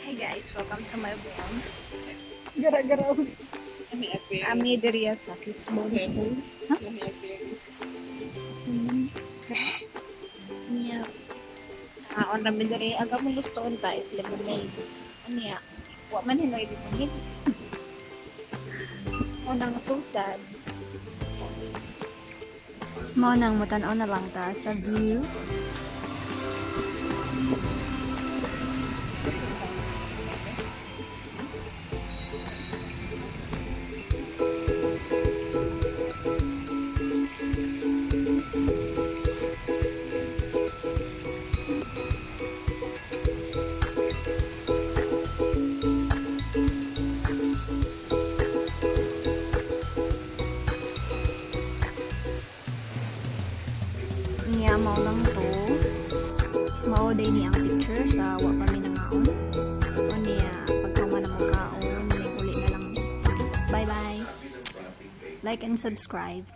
Hi guys, welcome to my vlog. Gara-gara. Ami diri sa Fishbone Pool. Ha? Niya. Ah, on rami diri aga mo gustoon ta is lemonade. Aniya. Wa man hinoy lemonade. Unang so sad. Mao nang mutan-aw na lang ta sa view. Niya mao lang to. Mao day ni ang picture sa wa pa mi nangaon. O niya pagkaman na mo kaon, uli na lang. Sige, bye bye. Like and subscribe.